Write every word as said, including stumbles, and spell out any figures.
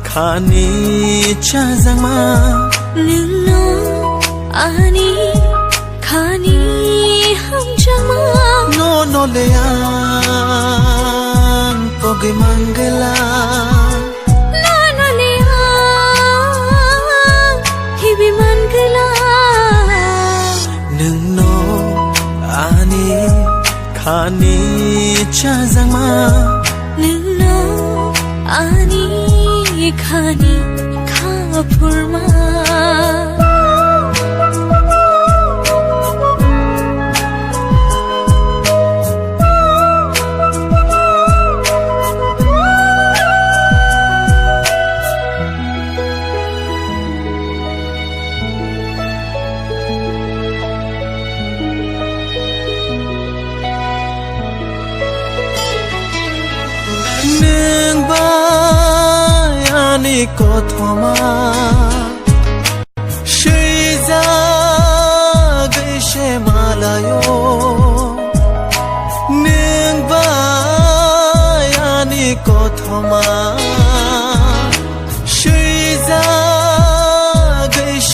khani chajakma. Nwngno ani khani hamjakma. Nono le ang pogwi mangwla. Nono le ang khibi mangwla. Nwngno ani khani chajakma. Nwngno ani khani khaphurma. Nwng bai ani kothoma swijagwi se malayo. Nwng bai ani kothoma